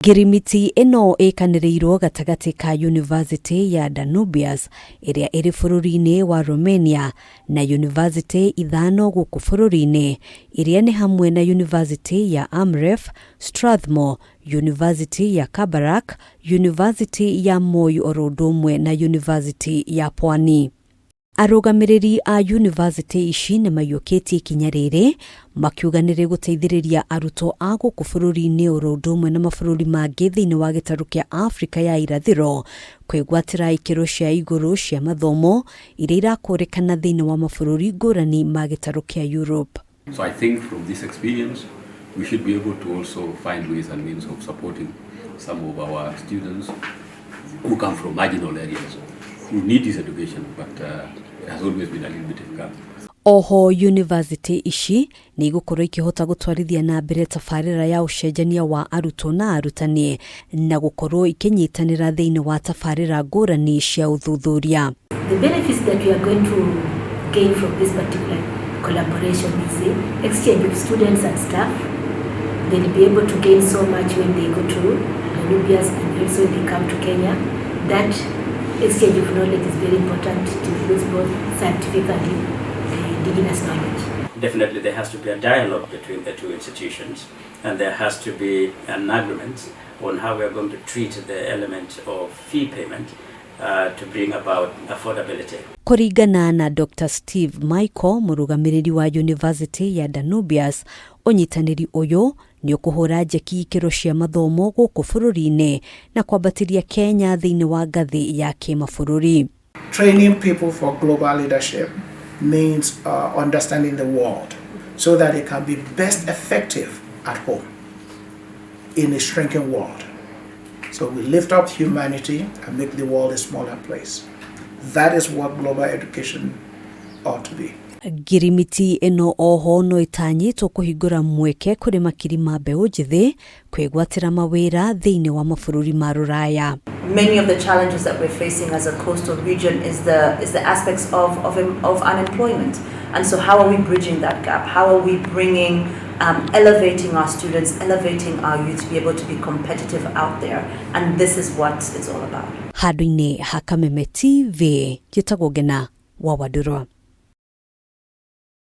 Ngirimiti ĩno ĩkanĩrĩirwo gatagatĩ ka Yunivasĩtĩ ya Danubius ĩrĩa ĩrĩ bũrũri-inĩ wa Romania na yunivasĩtĩ ithano gũkũ bũrũri-inĩ iria nĩ hamwe na Yunivasĩtĩ ya Amref, Strathmore, Yunivasĩtĩ ya Kabarak, Yunivasĩtĩ ya Moi oro ũndũ ũmwe na Yunivasĩtĩ ya Pwani. Arũgamĩrĩri a yunivasĩtĩ ici nĩ maiyũkĩtie ikinya rĩrĩ makiuga nĩ rĩgũteithĩrĩria arutwo a gũkũ bũrũri-inĩ oro ũndũ ũmwe na mabũrũri mangĩ thĩinĩ wa gĩtarũ kĩa Afrika ya irathĩro kwĩgwatĩra ikĩro cia igũrũ cia mathomo iria irakũrĩkana thĩinĩ wa mabũrũri ngũrani ma gĩtarũ kĩa Europe. So I think from this experience, we should be able to also find ways and means of supporting some of our students who come from marginal areas, who need this education, but it has always been a little bit difficult. Oho yunivasĩtĩ ici nĩ igũkorwo ikĩhota gũtwarithia na mbere tabarĩra ya ũcenjania wa arutwo na arutani na gũkorwo ikĩnyitanĩra thĩinĩ wa tabarĩra ngũrani cia ũthuthuria. The benefits that we are going to gain from this particular collaboration is the exchange of students and staff. They'll be able to gain so much when they go to Danubius and also when they come to Kenya. That exchange of knowledge is very important to include both scientific and indigenous knowledge. Definitely there has to be a dialogue between the two institutions, and there has to be an agreement on how we are going to treat the element of fee payment to bring about affordability. Kũringana na Dr. Steve Michael, mũrũgamĩrĩri wa University ya Danubius, ũnyitanĩri ũyũ nĩ ũkũhũra njeki ikĩro cia mathomo gũkũ bũrũri-inĩ na kwambatĩria Kenya thĩinĩ wa ngathĩ ya kĩmabũrũri. Training people for global leadership means understanding the world so that it can be best effective at home in a shrinking world. So we lift up humanity and make the world a smaller place. That is what global education ought to be. Ngirimiti ĩno oho no ĩtanyĩtwo kũhingũra mweke kũrĩ makiri ma mbeũ njĩthĩ kwĩgwatĩra mawĩra thĩinĩ wa mabũrũri ma rũraya. Many of the challenges that we're facing as a coastal region is the aspects of unemployment. And so how are we bridging that gap? How are we bringing, elevating our students, elevating our youth to be able to be competitive out there? And this is what it's all about. Handũ-inĩ ha Kameme TV, njĩtagwo Ngena wa Wandũrwa.